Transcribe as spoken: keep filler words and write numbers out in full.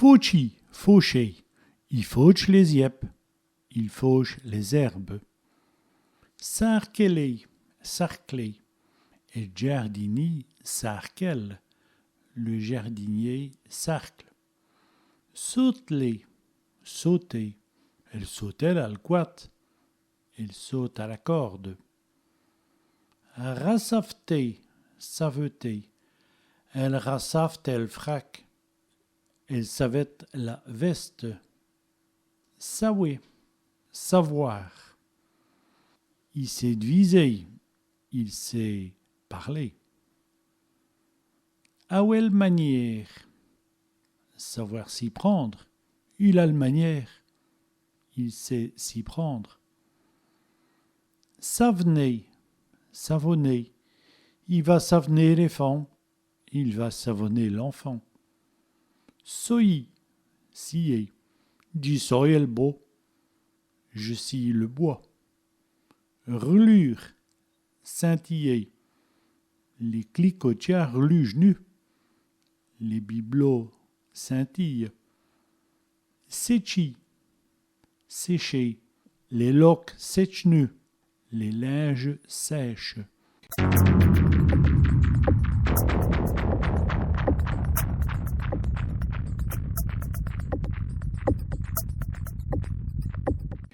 Fauchî, faucher. I fauche lès-ièbes. Il fauche les herbes. Sarkeler, sarcler. El jardinî sarkèle. Le jardinier sarcle. Sauteler, sauter. Èle sautèle al cwade. Elle saute à la corde. Rassafeter, saveter. Èle rassafète èl frac. Elle savète la veste. Sawè, savoir. I sét diviser. Il sait parler. Awè l' maniére. Savoir s'y prendre. Il a l' maniére. Il sait s'y prendre. Sav'ner, savonner. I va sav'ner l'èfant. Il va savonner l'enfant. Soyî, scier. Dji soye èl bos. Je scie le bois. R'lûre, scintiller. Lès clicotias r'lûjenut. Les bibelots scintillent. Sètchî, sécher. Lès loques sètchenut. Les linges sèchent.